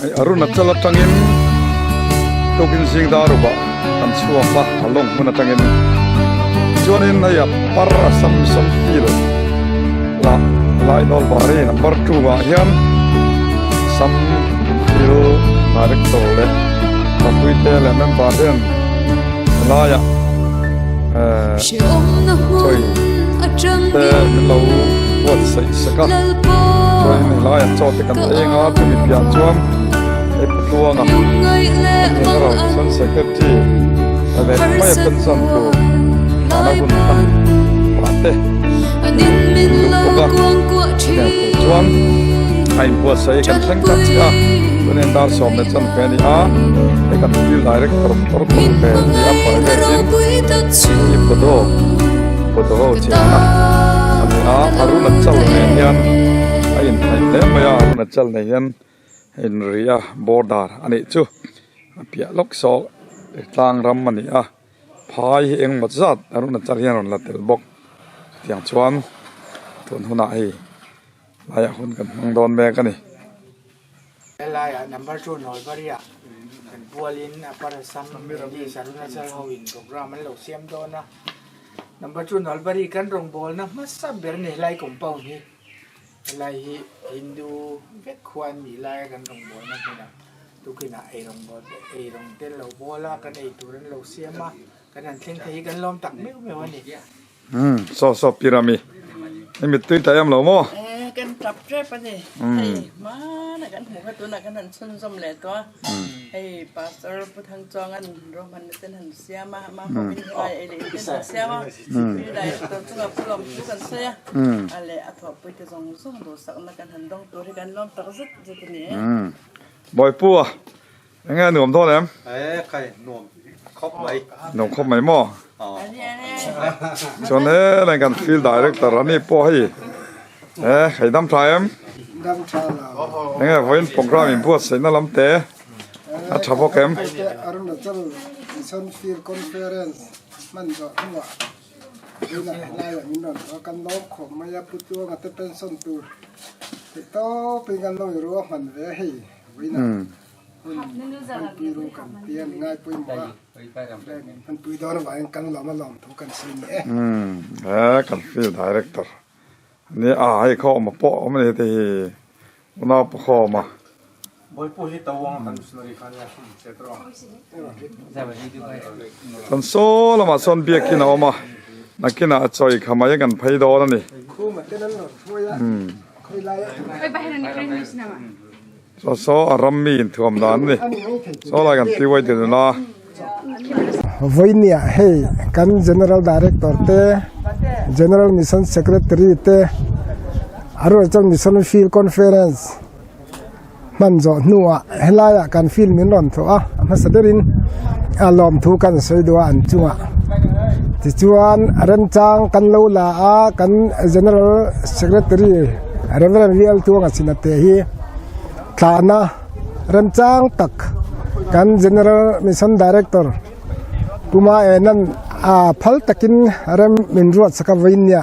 Hei Arunachal atangin tukin zing dar rupah kan chhuak a, a lawng hmun atangin. Chuanin hei a par Assam Mission Field lah Lainawl Bari number 2 ah hian Assam Field Director leh Papuite leh member ten helaiah eh chawi te min lo buatsaih sak a chuanin helaiah chaw te kan eng a chumi piah chuan hei Putluanga General Mission Secretary leh mai pension tur hlana hun hman pah te lut bawk a chutiang tur chuan a inbuatsaih kan thleng tak chiah a chuanin dar 10 chanve a ni a hei kan field director motor tur ve a ni a private in hi Bodo Bodo ho chenna a ni a Arunachal nen hian a inhnaih hle mai a Arunachal nen hian a inri a border a nih chu a piah lawk saw tlang ram a ni a phai hi engmaw zat Arunachal hian a rawn la tel bawk chutiang chuan tun hunah hei laiah hun kan hmang dawn mek a ni. Helaiah number 2 Nawlbaria kan pualin Upper Assam Ladies Arunachal ho in program an lo siam dawn a. Number 2 Nawlbari kan rawngbawlna hmasa ber a ni helai compound hi. Helai hi Hindu vek khua an nih laia kan rawngbawlna hmunah tukinah ei rawngbâwl ei rawng te an lo bawl a, kan ei tur an lo siam a, kan han thleng thei hi kan lawm tak meuh meuh a ni. Umm saw saw pirami i mittui ta em lo maw? Eh kan tap tep a ni hei hmana kan hmuh kha tunah kan han chhunzawm leh tawh a hei pastor Pu Thangchuanga'n ruahmanna ten han siam a ama pawhin helai ei leh in ten han siam a helai doctor chungah Pu Lawmthu kan sawi a a leh a thawhpui te zawng zawng duhsakna kan han dawng tur hi kan lawm tak zet zet a ni e. Bawipu a Eng nge nuam dawn em? E khai nuam khawp mai. Nuam khawp mai maw? Chuan he leng kan field director ani pawh hei e hei dam tha em? Dam tha lo. Eng nge vawiin program in buatsaihna lam te a tha bawk em? Arunachal Mission Field Conference hman zawh hnuah vawiinah helaiah min rawn tawh a, kan lawm khawp mai a, Pu Tluanga te pension tur theih tawpin kan lo inruahman ve a hei vawiinah. Hmanpui ru kan ti a ni ngai pawimawh a, hmanpui dawn avangin kan lawm a lawm thu kan sawi ni e. Umm he kan field director ni a hei khaw awm pawh awm a ni heti hi unau pa khaw awm a. Bawipu hi tawng kan missionary kha nia hrim che tawh. Kan saw lamah sawn biakin a awm a, nakinah a chawi kha mai kan phei dawn a ni. Khuma ten an rawn hruai a, khawi lai a. Saw saw a ram mi inthuam dan a ni. Saw lai kan ti uai dun a. Vawinia hei kan General Director te, General Mission Secretary te, Arunachal Mission Field Conference hman zawh hnuah helaiah kan field min rawn thawh a, a hmasa berin a lawmthu kan sawi duh a an chungah. Tichuan remchang kan lo la a kan General Secretary Reverend V L Tuanga Chinate hi tlahna remchang tak kan General Mission Director Puma Enan a phal takin rem min ruat sak a vawiin nia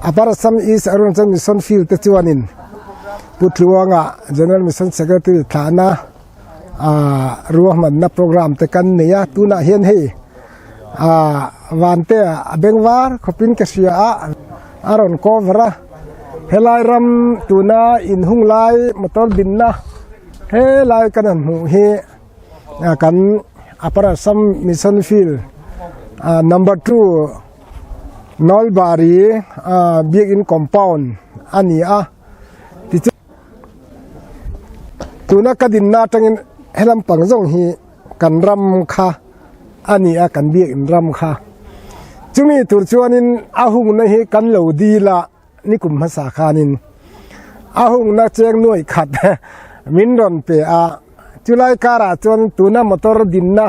Upper Assam East Arunachal Mission Field te chuanin Pu Tluanga General Mission Secretary tlahna ah ruahmanna program te kan nei a tunah hian hei ah vante a beng var khawpin ka hria a a rawn cover a helai ram tuna inhung lai motor dinna helai kan han hmuh hi kan Upper Assam Mission Field ah number 2 Nalbari ah biakin compound a ni a. Tichuan tuna ka dinna atangin helam pang zawng hi kan ram kha a ni a kan biakin ram kha chumi tur chuanin a hungna hi kan lo dil a nikum hmasa khanin a hungna cheng nuai khat min rawn pe a chulai karah chuan tuna motor dinna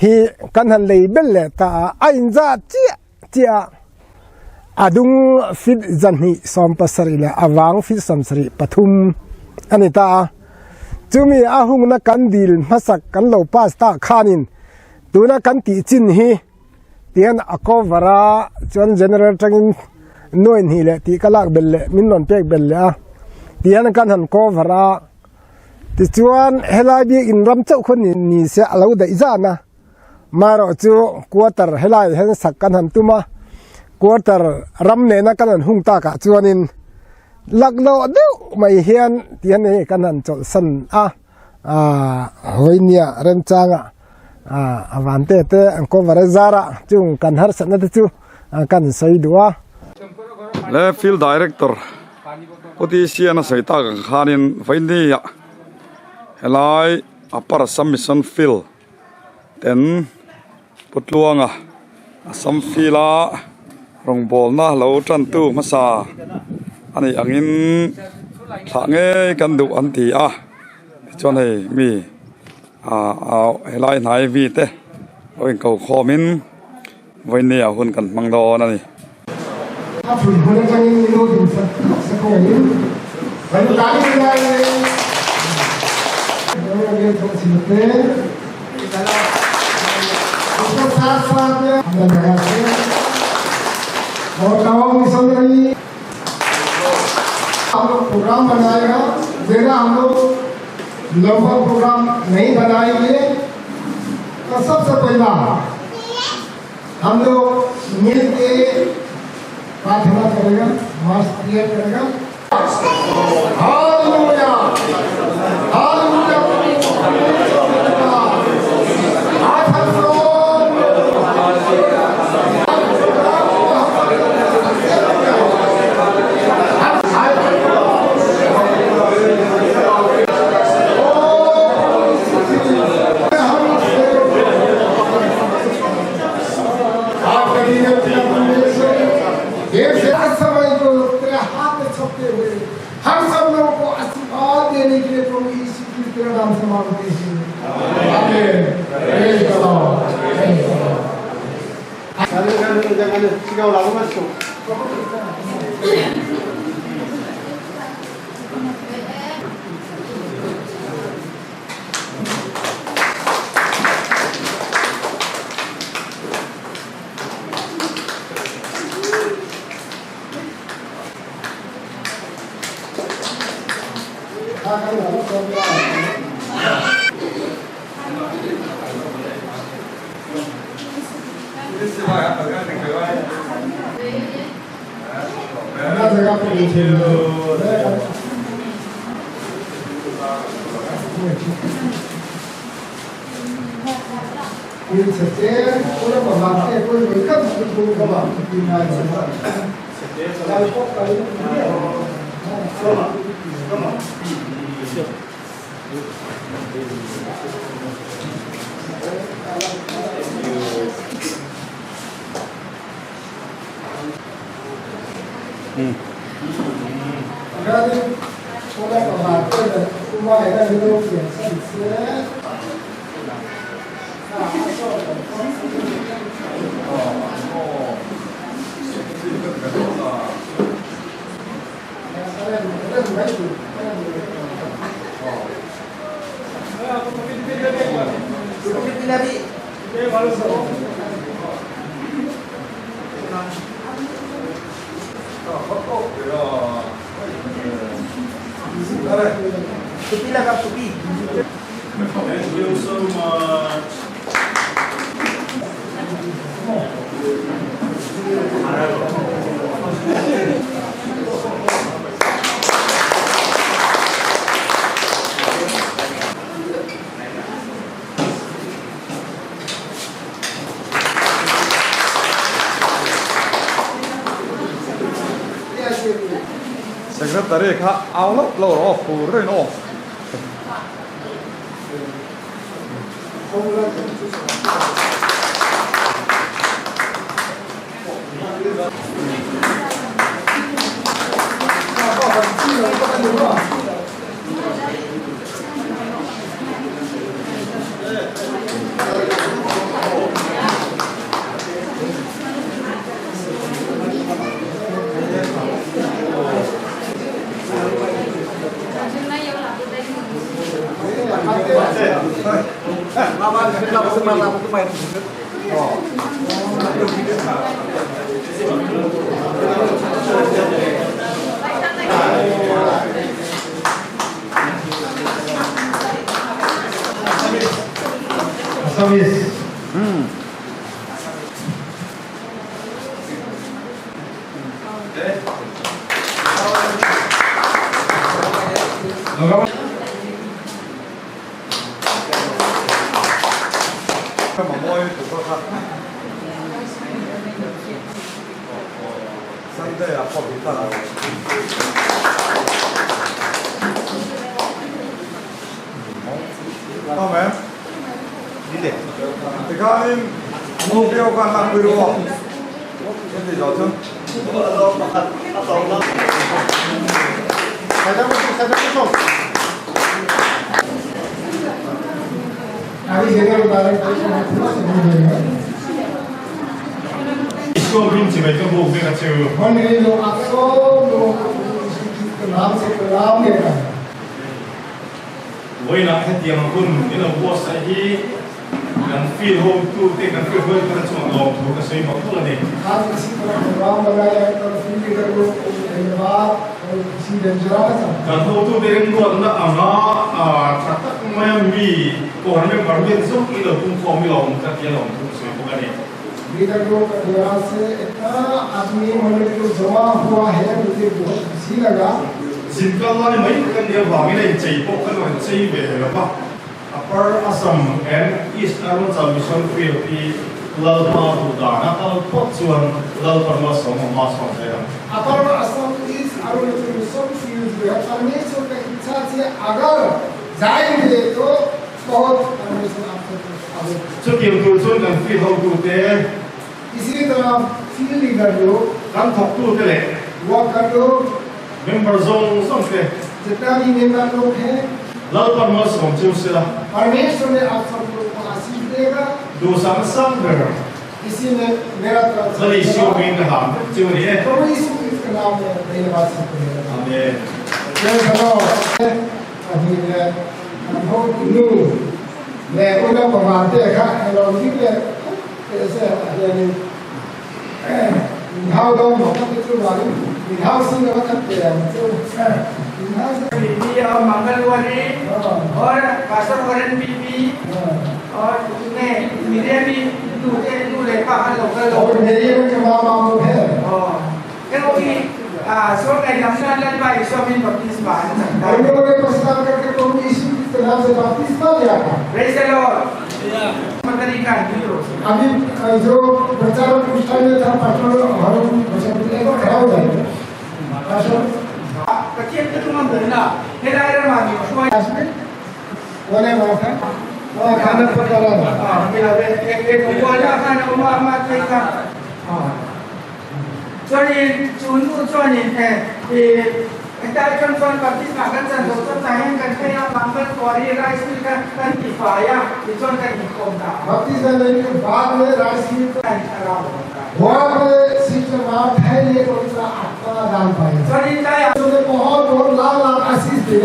hi kan han lei bel leh ta a a inzah chiah chiah a dung feet 270 leh a vang feet 73 a ni ta a chumi a hungna kan dil hmasak kan lo pass ta khanin tuna kan tih chin hi tihian a cover a chuan general atangin nuai hnih leh tih ka lak belh leh min rawn pek belh leh a tihian kan han cover a. Tichuan helai biakinn ram chauh khaw ni se a lo daih zan a, marawh chu quarter helai hian sak kan han tum a, quarter ram nena kan han hung takah chuanin laklawh deuh mai hian tihian hei kan han chawlhsan a, aaa vawinia remchanga aaa a vante te an cover a zarah chung kan harsatna te chu kan sawi duh a. Le field director Pu Tisian a sawi tak ang khanin vawinia helai Upper Assam Mission Field ten Pu Tluanga Assam Field a rawngbawlna lo tantu hmasa a nih angin thlah ngei kan duh an ti a tichuan hei mi ah helai hnai mi te lo inko khawmin Vawinia hun kan hmang dawn a ni. A chhun hun atangin min lo duhsak sak a awm. Kan tan laiin program बनाएगा मेरा हम लोग लंबा प्रोग्राम नहीं बनाएंगे तो सबसे पहला हम लोग मिल के प्रार्थना करेगा मास प्रेयर करेगा हालेलुया हालेलुया आज हम लोग समय को तेरे हाथ में छपते हुए हम सब लोगों को आशीर्वाद देने के लिए प्रभु यीशु मसीह तेरे नाम से मांगते हैं आमीन praise the Lord praise the Lord सिगाङाव लाबोगासिनो Thank you so much. Secretary kha au loh loh rawh aw fur reng aw. Assamese. Sunday ah pawh hi ta. Không em? Tikhanin mục tiêu kan lak pui ru aw. Em ti zo chu. School bin chi mai ka buk vek a cheu. Vawiinah hetiang hun in lo buatsaih hi kan field hotu te kan field hotu te chuan lawmthu ka sawi mawlh mawlh a ni. Kan hotu te rinruatna anga tha tak maia mi kawr member mian zawk i lo pungkhawm i lo awm tlat hi a lawmthu ka sawi bawk a ni. Zin kal lai mai kan nih avangin a inchei pawh kan rawn chei ve lo va. Upper Assam and East Arunachal Mission Field hi Lalpa duh dana kal phawt chuan Lalpa Malsawm a hma chhuak zel ang. Upper Assam East Arunachal Mission Field जो है परमेश्वर का इच्छा से अगर जाएंगे तो बहुत परमेश्वर आपको Chutiang tur chuan kan field hotute, इसी तरह फील्ड लीडर लोग kan thawktute leh worker लोग member zawng zawng te जितना भी मेंबर लोग हैं Lalpan malsawm chu sela. परमेश्वर ने आप सब लोग को आशीष देगा Duhsakna sang ber इसी में मेरा तरफ Lal Isua hmingin ka hlam vek chu a ni e. प्रभु यीशु क्रिस्त के नाम में धन्यवाद सबको मेरा। Amen. जय प्रभु। अभी nu leh unau panga te kha eng lo ding leh khawp teh se ah hianin inhau dawn maw ka ti chu vangin inhau sin ava khat ve ang chu inhau sin बीबी और मंगलवारी और pastor Warren बीबी और ने मेरे भी nu te nu leh pa khan lo kal lo और मेरे के माँ बाप लोग हैं Hei ho hi sual ngaihdamna Lalpa Isua min baptisma an chang ta. हम लोगों ने प्रस्ताव करके प्रभु यीशु क्रिस्त के नाम से बपतिस्मा लिया था। Praise the Lord! Madali khan nui rawh se. अभी जो प्रचारक उस टाइम में था पास्टर हर एक बार खड़ा हो जाएंगे pastor Pathian te thunga hmuhna helai ramah min hruai. कौन है वहाँ का वहाँ खाना पका रहा था। Chuanin chu nu chuanin he hetlai atang chuan baptisma kan chan loh chuan tah hian kan phei a mangal tuari rice mill kha kan ti fai a tichuan kan inkhawm ta a. बपतिस्मा लेने के बाद में rice mill Kan thlarau a awm ta. वहाँ पे sister math है ये पवित्र आत्मा दान पाए। Chuanin tlaiah. बहुत बहुत लाख लाख आशीष दे।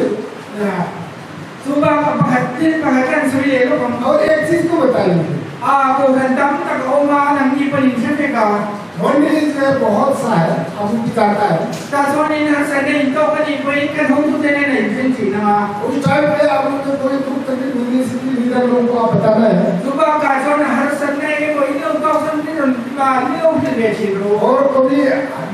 Chu bakah pakhat thil pakhat kan sawi leh lawk ang. और एक चीज को बताइए। A kohhran tam tak a awm a, nangni pawhin hre vek a. मंडली जो बहुत सा है, अब जानता है। Tah chuanin harsatna intawk a nih pawhin kan hotute nen a inthen thin ang a. उस टाइम पे आप लोग कोई दुख तकलीफ मिलने से भी लीडर लोगों को आप बताना है। Chu bakah chuan harsatna eng emaw in lo tawk chuan min rawn min lo hrilh ve thin rawh. और कभी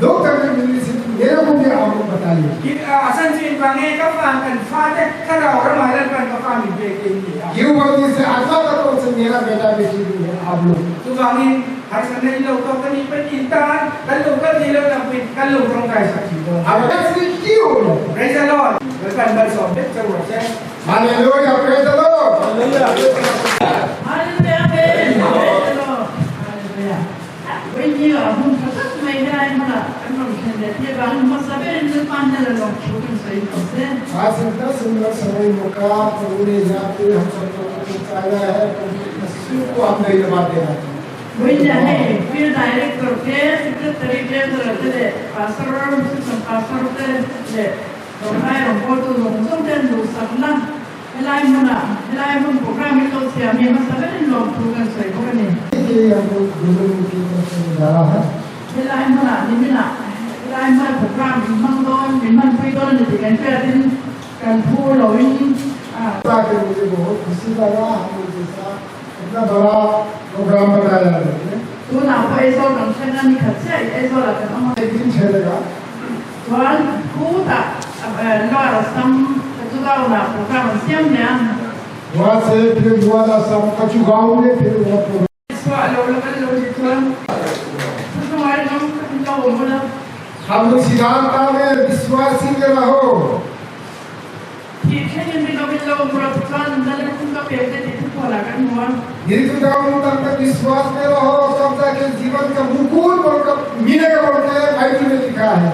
दुख तकलीफ मिलने से मेरे को भी आप लोग बताइए। A chan chu invang nge ka fa kan fa te thlarau ramah lan kan ka fa min pek te in ni a. क्यों बोलने से आत्मा का तो से मेरा बेटा बेटी भी है आप लोग। Chuvangin harsatna in lo tawk a nih pawhin in tan kan lo kal thei lo lang pawhin kan lo tawngtai sak thin dawn. Praise the Lord. Lalpan malsawm vek che rawh se. Hallelujah, praise the Lord. Hallelujah, amen. Praise the Lord. Hallelujah. Vawiin a hun tha tak mai helai hmunah kan rawn thlen leh thei avangin hmasa berin Lalpa hnena lawm thu kan sawi tawh che. आज इतना सुंदर समय मौका प्रभु ने यहाँ पे हम सबको पहुंचाया है, प्रभु यीशु को हम धन्यवाद देना चाहिए। Vawiin hei Field Director te, Secretary General te leh Pastor, Assistant Pastor te leh Rawlai rawngbawltu zawng zawng ten duhsakna helai hmunah helai hmun program in lo siam hi hmasa berin lawmthu kan sawi bawk a ni. Helai hmunah niminah helai hmuna program in hmang dawn min hmanpui dawn a ni tih kan hriatin kan phu loin a. मुझे बहुत खुशी लगा हम जैसा इतना बड़ा प्रोग्राम बनाया है। Tunah pawh Aizawl kan thleng a, ni khat chiah in Aizawl ah kan awm a. एक दिन ठहरेगा। Chuan khutah Lower Assam Kachugaon ah program an siam leh a. वहां से फिर लोअर असम कचुगांव में फिर वह programme. Chhuah lo la kal lo ni chuan thuchunga rinawm takin lo awm ula. हम लोग सिद्धांत में विश्वासी में रहो। Thih thlengin rinawmin lo awm rawh chuan Lallukhum ka pek che tih thupualah kan hmu a. मृत्यु तक तक विश्वास में रहो तब जाके जीवन का मुकुट बोलकर मिलेगा बोल के बाइबल में लिखा है।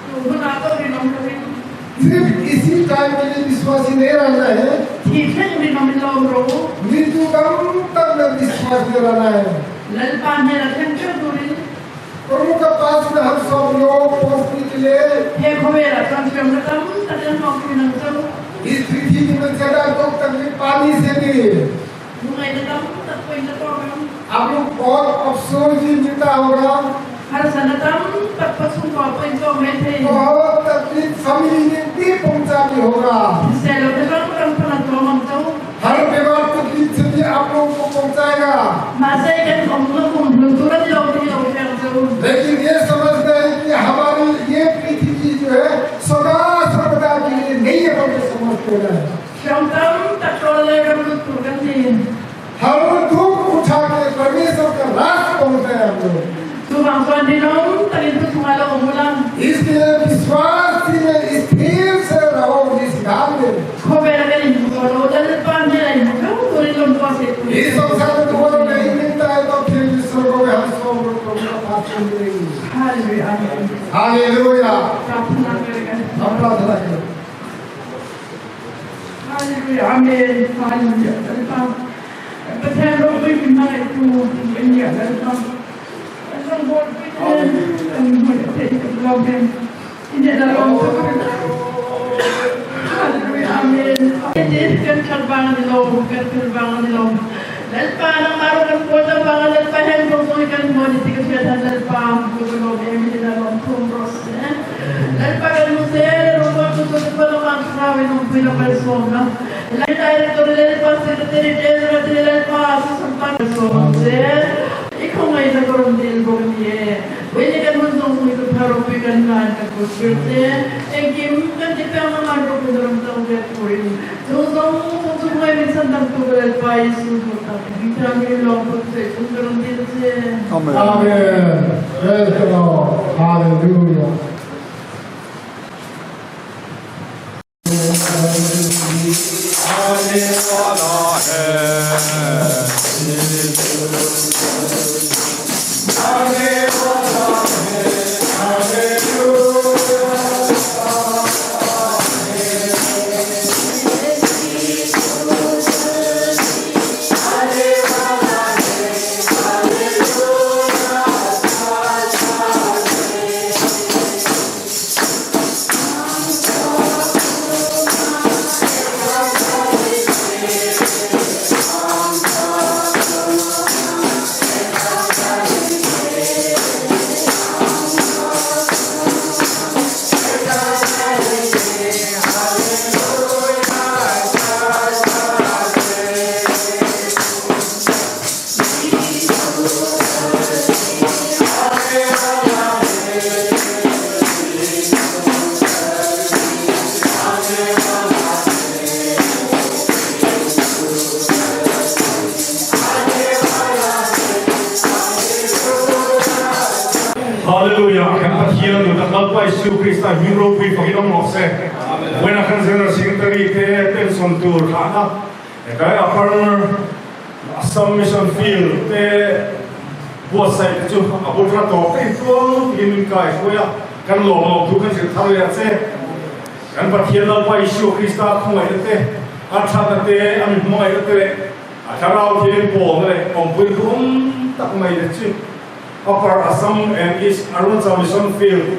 Tun hunah pawh rinawm lovin. सिर्फ इसी टाइम के लिए विश्वासी नहीं रहना है। Thih thlengin rinawmin lo awm rawh u. मृत्यु तक में विश्वास में रहना है। Lalpa hnenah thleng teuh turin. प्रभु का पास में हम सब लोग पहुंचने के लिए। He khawvelah chuan hriamna tam tak in hmang thin ang cheu. इस पृथ्वी में ज्यादा दुख तकलीफ पानी से भी। Lungaihna tam tak pawhin la tawk ang. आप लोग बहुत अफसोस भी मिलता होगा। Harsatna tam tak pachhungkua pawhin tawk mai thei. बहुत तकलीफ फैमिली में भी पहुंचा भी होगा। Hrisel lo te hrang hrang pawn an tlawm ang cheu. हर बीमार तकलीफ से भी आप लोगों को पहुंचाएगा। Mahse kan awmna kum hlun tur a ni lo tih hi lo hre ang cheu. लेकिन ये समझते हैं कि हमारी ये पृथ्वी जो है सदा सर्वदा के लिए नहीं है बोल के समझते हैं। Hriam tam tak rawl leh ram lut tur kan ni. हर दुख उठा के परमेश्वर का राज पहुंचते हैं हम लोग। Chuvang chuan rinawm takin thu chungah lo awm ula. इसलिए विश्वास में स्थिर से रहो इस धाम में। Khawvel kan inhmu tawh lo, Lalpa hnenah inhmu theuh turin lawmtu a seh tur. इस संसार में तुम्हारा नहीं मिलता है तो फिर स्वर्ग में हम सब लोग प्रभु का पास में मिलेंगे। Hallelujah Amen. Hallelujah. Prarthana करेंगे। हम प्रार्थना करें। Hallelujah Amen. Hallelujah Lalpa Pathian ropui min hmangaihtu kan ni a Lalpa kan rawngbawlpui te kan hmuh theih kan lawm em i hnehna lawm tak Hallelujah Amen. Kan that vang a ni lo, kan fel vang a ni lo. Lalpa nangmah rawh kan pawl ta vang a Lalpa hian zawng zawng hi kan hmu a ni tih ka hriat han Lalpa ka va lawm em i hnehna lawm thum rawh se. Lalpa kan hmu zel e rawh tu chu Lalpa lamah thlarau in awmpui la kalsawm a Lai Director Lalpa Secretary Treasurer te Lalpa Susan Kalsawm ang che. I khawngaihna ka rawn dil bawk a ni e. Vawiin kan hun zawng zawng hi ka phar ropui kan hlan ka kut ber che. Engkim kan ti piang ang an ropui na rawn tang ve turin chung zawng zawng chu hmuai min chhan dang tu ka Lalpa Isu hmuh tak in Thianghlim lawng phut sawi chung ka rawn dil che. Amen. Amen. Praise the Lord. Hallelujah. Hallelujah! Kan Pathian nu tak Lalpa Isu Krista hming ropui fakin awm rawh se. Vawiinah khan General Secretary te pension tur thlahna hetlai Upper Assam Mission Field te buatsaih te chu a bul tha tawk te in tluang tiin min kai hruai a, kan lawm lo thu kan hrilh thar leh a che. Kan Pathian Lalpa Isua Krista khawngaihna te, a thatna te, a mi hmangaihna te leh a thlarau thian pawlna leh awmpui duhawm tak mai te chu Upper Assam and East Arunachal Mission Field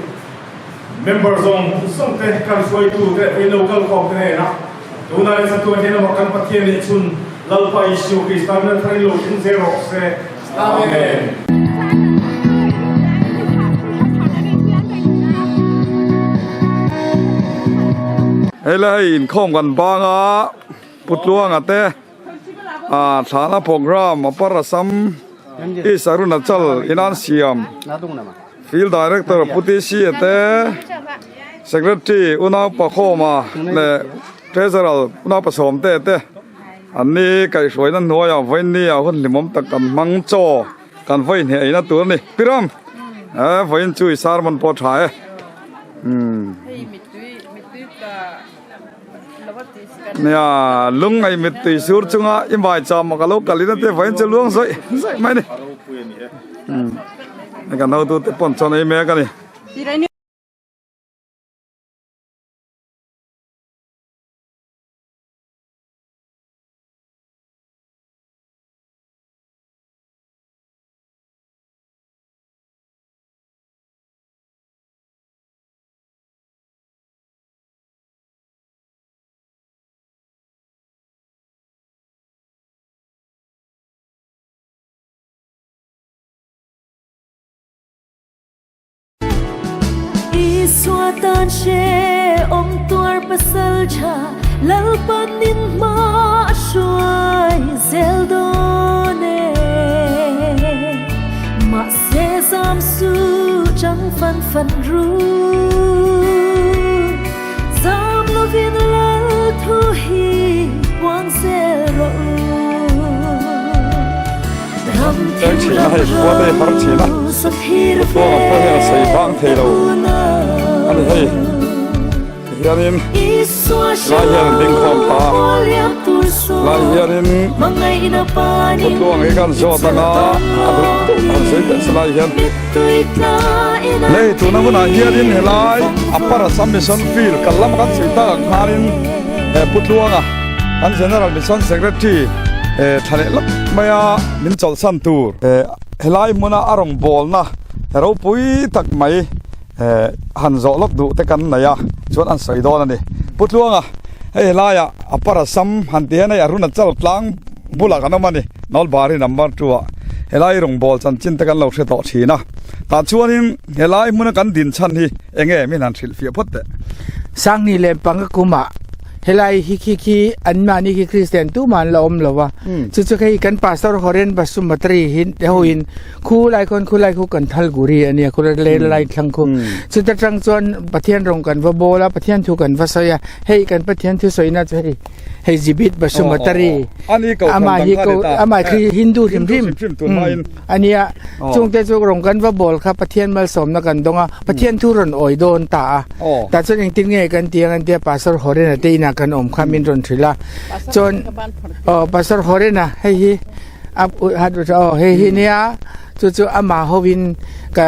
member zawng zawng te kan hruaitu te leh local khawm te hnenah tunah leh chatuan hian amah kan Pathian nih chhun Lalpa Isua Krista min a thar in lo thleng zel rawh se. Amen. Hei le hei inkhawm kan bang a Pu Tluanga te. Ah thlana program Upper Assam East Arunachal in an siam Field Director Pu TC a te Secretary Unau Pakhawma leh Treasurer Unau Pasawmte te an ni kaihhruaina hnuaiah vawiin ah hun hlimawm tak kan hmang chaw kan vawi hneh eina tur a ni. Piram! Eh vawiin chu i sermon pawh a tha e. Umm. Nia lungngai mittui sur chunga i hmai cham a ka lo kal in a tia vawiin chu luang zawih zawih mai a ni. Umm. Kan hotute pawn chuan ei mek a ni. Isua tan hrehawm tuar pasal tha Lalpan in hma a hruai zel dawn e. Mahse zam su chang fan fan ru. Zam lovin Lal thu hi puang zel rawh u. Ram Eng thim thin a hei khua te har thin a Khuang pawh hian a sawi vang thei lo a ni hei hianin lai hian an ding khawm ta lai hianin Kutluang hi kan zawt anga a duh duh han sawi teh se lai hian hei tuna hunah hianin helai Upper Assam Mission Field kal lama kan chhui tak ang khanin he Putluanga kan General Mission Secretary tha leh lawk maia min chawlhsan tur helai hmuna a rawngbawlna ropui tak mai Han zawh lawk duh te kan nei a, chuan an sawi dawn a ni. Pu Tluanga, hei helaiah a para sam han ti hian hei Arunachal tlang bulah kan awm a ni, Nalbari number 2 ah. Helai rawngbâwl chanchin te kan lo hre tawh thin a, tah chuanin helai hmuna kan din chhan hi eng nge min han hrilhfiah phawt teh. Sangni leh panga kumah helai hi khi khi an mahni khi Kristian tumah an la awm lo a, chu chu hei kan Pastor Horen Basumatary hi hoin Khu lai khawn khu lai khu kan thal guri a nia khu le lai thlang khu chuta tang chuan Pathian rawng kan va bawl a Pathian thu kan va sawi a hei kan Pathian thu sawina chu hei hei Jibit Basumatary ama hi ko ama khi Hindu hrim hrim ania chungte chu rawng kan va bawl kha Pathian malsawmna kan dawng a Pathian thu rawn awi dawn ta a tah chuan engtin nge kan ti ang an tia Pastor Horena te inah kan awm kha min rawn hrilh a chuan aw Pastor Horena hei hi A hat aw hei hi nia chu chu amah hovin ka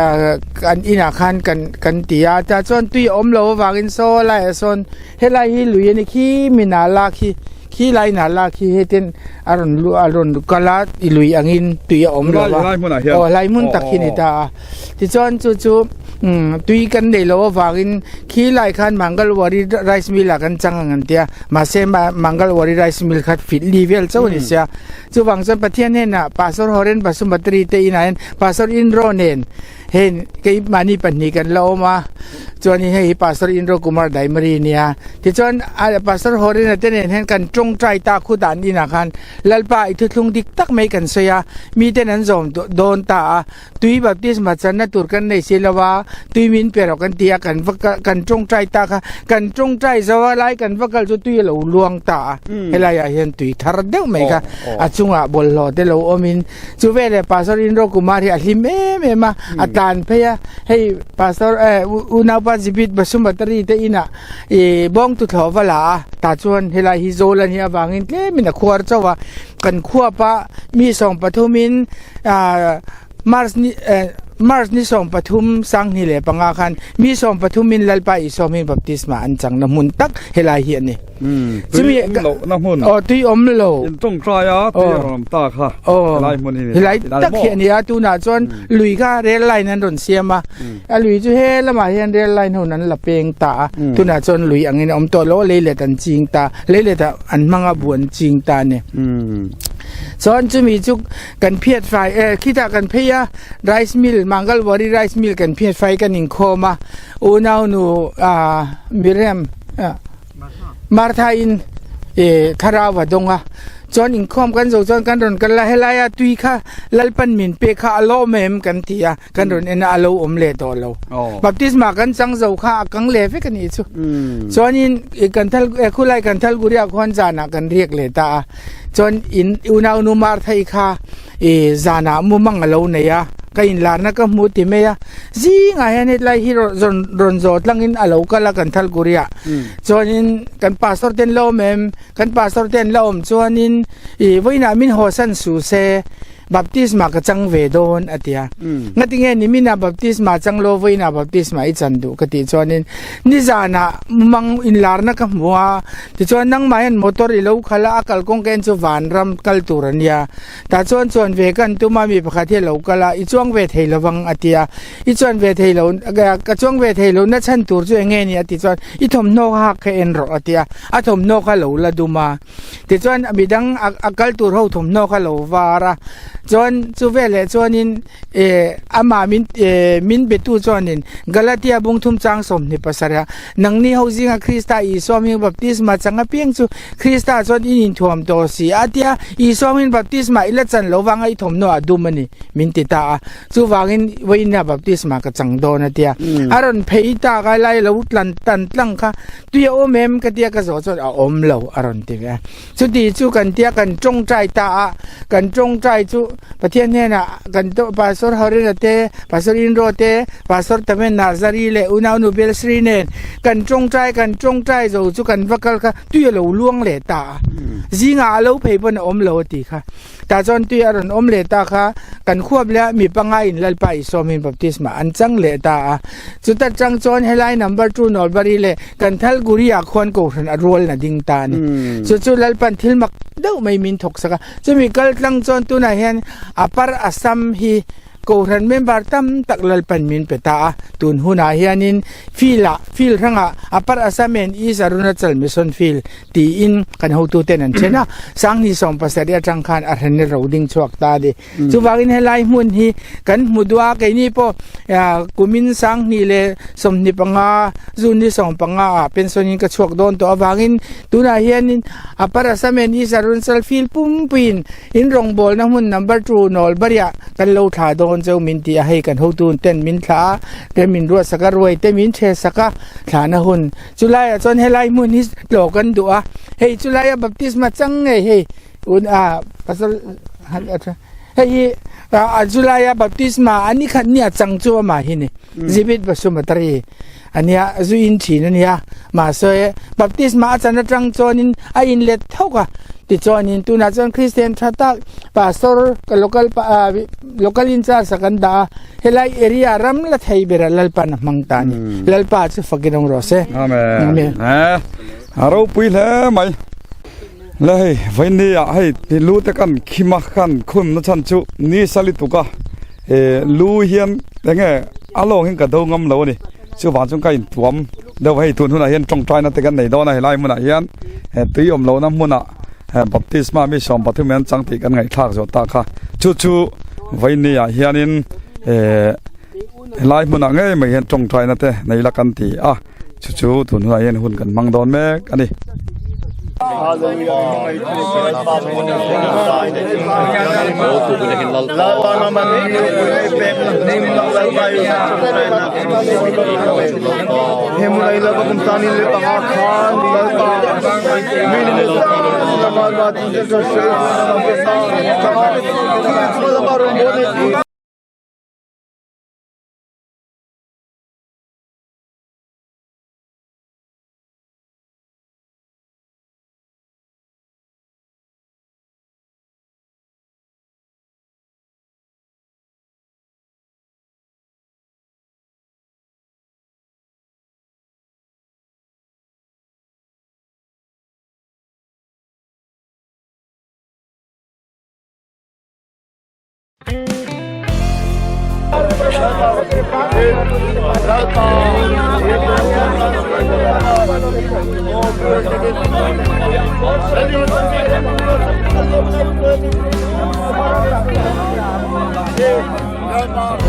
kan inah khan kan kan ti a tah chuan tui a awm loh avangin saw laiah sawn helai hi lui a ni khi mi nal lak hi khi lai nal lak hi hetian a rawn luh a rawn kal a i lui angin tui a awm lo va aw helai hmun tak hi a ni ta a tichuan chu chu tui kan neih loh avangin khi lai khan Mangalwari rice mill ah kan chang ang an tia mahse Mangalwari rice mill kha fit li vel chauh a ni sia. Chuvang chuan Pathian hnenah Pastor Horen Basumatary te inah hian Pastor Indro nen hei keimahni pahnih kan la awm a, chuanin hei hi Pastor Indro Kumar Daimari nia. Tichuan Pastor Horena te nen hian kan tawngtai ta khu dan inah khan Lalpa i thuthlung dik tak mai kan sawi a, miten an zawm dawn ta a, Tui baptisma channa tur kan nei si lo a, tui min pe rawh kan ti a, kan va kan tawngtai ta kha, kan tawngtai zo a lai kan va kal chu tui a lo luang ta a, helai ah hian tui thar deuh mai kha a chungah bawlhhlawh te lo awm in, chu veleh Pastor Indro Kumar hi a hlim em em a, a tlan phei a, hei Pastor eh unaupa Jibit Basumatary te inah ih bawng tuthlawh va la a, tah chuan helai hi zawl a nih avangin tlemin a khuar chauh a, kan khuapa mi 13 in March ni March ni 13 2005 khan mi 13 in Lalpa Isua hming baptisma an chang na hmun tak helai hi ani chumi lo na hmun o tui om lo in tong trai a tui a rawm ta kha helai hmun hi helai tak hi ani a tuna chuan lui kha rail line an rawn siam a a lui chu he lamah hian rail line ho an la peng ta a tunah chuan lui angin a awm tawh lo lei let an ching ta lei let ah an hmang a bu an ching ta a ni chuan chumi chu kan phiat fai eh khitah kan phei a rice mill mangalwari rice mill kan phiat fai kan inkhawm a unau nu ah Miriam ah Martha in eh thlarau a dawng a. Chuan inkhawm kan zo chuan kan rawn kal a, helaia tui kha Lalpan min pek kha a lawm em kan ti a, kan rawn en a, a lo awm leh tawh lo. Baptisma kan chang zo kha a kang leh vek a nih chu. Chuanin kan thal khulai kan Thalguri-ah khuan zanah kan riak leh ta a, chuan in unaunu Martha-i kha I zanah mumang a lo nei a, ka inlarna ka hmu ti mai a, zingah hian hetlai hi rawn zawh tlangin a lo kal a kan Thalguri-ah. Chuanin kan pastor te an la awm em? Kan pastor te an la awm chuanin i vawiinah min hawsan su se, baptisma ka chang ve dawn a ti a. Ngatinge niminah baptisma chang lo vawiinah baptisma i chan duh ka tih chuanin nizanah mumang inlarna ka hmu a, tichuan nangmah hian motor i lo khalh a, a kalkawng ka en chu vanram kal tur a nia. Tah chuan chuan ve kan tum a, mi pakhat hi a lo kal a, i chuang ve thei lovang a ti a, i chuan ve thei lo, ka chuang ve thei lo na chhan tur chu eng nge ni a ti chuan i thawmhnaw kha hak kha en rawh a ti a, a thawmhnaw kha lo la dum a, tichuan midang a kal tur ho thawmhnaw kha lo var a, chuan chu veleh chuanin eh amah min eh min betu chuanin Galatia bungthum chang 27 ah nangni ho zinga Krista Isua hming baptisma chang apiang chu Krista chuan in inthuam tawh si a tia Isua hming baptisma i la chan lo vanga i thawmhnaw a dum a ni min ti ta a chuvangin vawiina baptisma ka chang dawn a tia a rawn phei tak a lai lo tlan tan tlang kha tui a awm em ka tia ka zawh chuan a awm lo a rawn ti ve a. Chuti chu kan tia kan tawngtai ta a, kan tawngtai chu Pathian hnenah kan Pastor Horina te, Pastor Inro te, Pastor Tamen Nazari leh Unaunu Belsri nen kan tawngtai kan tawngtai zo chu kan va kal kha tui a lo luang leh ta a, zingah a lo phei pawn a awm lo a ti kha. Tah chuan tui a rawn awm leh ta kha kan khuap leh a, mi panga in Lalpa Isawmin baptisma an chang leh ta a. Chuta chang chuan helai number two Nawlbari leh kan Thalguri ah khuan kohhran a rual na ding ta a ni. Chu chu Lalpan thil mak deuh mai min thawk sak a. Chumi kal tlang chuan tunah hian Upper Assam hi kohhran member tam tak Lalpan min pe ta a. Tun hunah hianin field ah field hrangah Upper Assam and East Arunachal Mission Field tiin kan hotuten an then a, Sanghni 70 atang khan a hren ro ding chhuak ta a ni. Chuvangin helai hmun hi kan hmu duh a, keini pawh kumin Sanghni leh 25 June ni 15 ah pension in ka chhuak dawn tawh avangin tunah hianin Upper Assam and East Arunachal field pumpuiin in rawngbawlna hmun number 2 Nawlbariah kan lo thla dawn cheu min ti a, hei kan hotuten min thla a, te min ruat sak a, ruai te min the sak a, thlahna hun Chulaiah chuan helai hmun hi tlawh kan duh a, hei chulaia baptisma chang ngei hei un a pastor hei hi a chulaia baptisma a ni khat nia chang chu amah hi ni zibit basumatari ania zu in thin ania mahse baptisma a chan atang chuanin a in let thawk a tichuanin tunah chuan Christian tha tak pastor local local in charge a kan dah a. Helai area ram la thei ber a Lalpa na hmang ta a ni. Lalpa chu fakin awm rawh se. Amen. Amen. A ropui hle mai. Le hei vaini ah hei ti lu te kan khim a kan khum na chhan chu ni sali tuk a e lu hian enge a lawng hian ka do ngam lo a ni. Chuvang chuan ka intuam deuh hei tun hunah hian tawngtai na te kan nei dawn a helai hmunah hian he tui awm lohna hmunah he baptisma mi 13 an chang tih kan ngaihthlak zawh ta kha chu chu vaini ah hianin eh helai hmunah ngei mai hian tawngtai na te nei la kan ti a chu chu tun hunah hian hun kan hmang dawn mek a ni.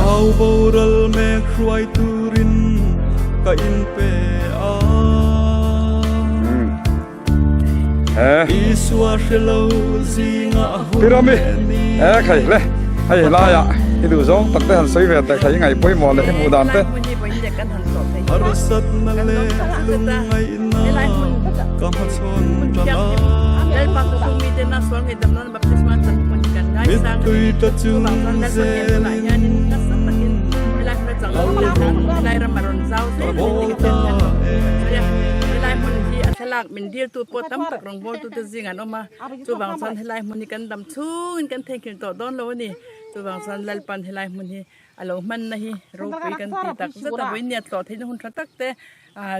Rau boral mek hruai turin ka inpe a. Pirami e khai le hei laiah i duh zawng tak te han sawi ve teh khai i ngaih pawimawh leh i hmuh dan te. Min diltu pawh tam tak rawngbawltute zing an awm a, chuvang chuan helai hmun hi kan dam chhungin kan theihnghilh tawh dawn lo a ni. Chuvang chuan Lalpan helai hmun hi a lo hmanna hi ropui kan ti tak zet a, vawinia tlawh theihna hun tha tak te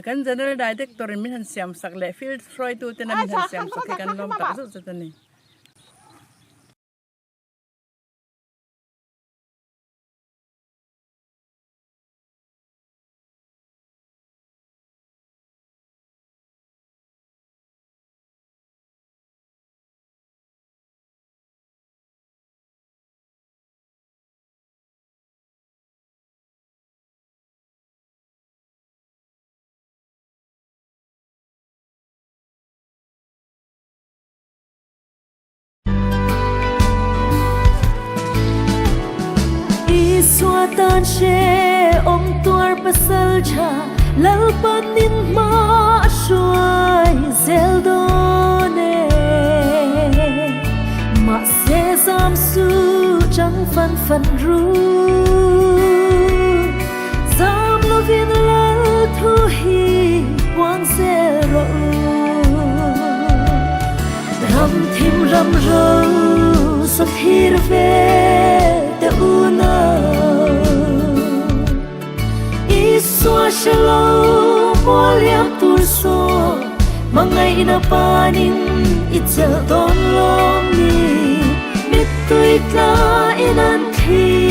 kan General Director in min han siam sak leh field hruaituten a min han siam sak hi kan lawm tak zet zet a ni. Isua tan hrehawm tuar pasal tha Lalpan in hma a hruai zel dawn e. Mahse zam su chang fan fan ru. Zam lovin Lal thu hi puang zel rawh u. Ram thim ram ro sa thlir ve te unau. Isua hre lo mual liam tur saw hmangaihna panin i chelh dawn lawm ni. Mittui tla in an thlir.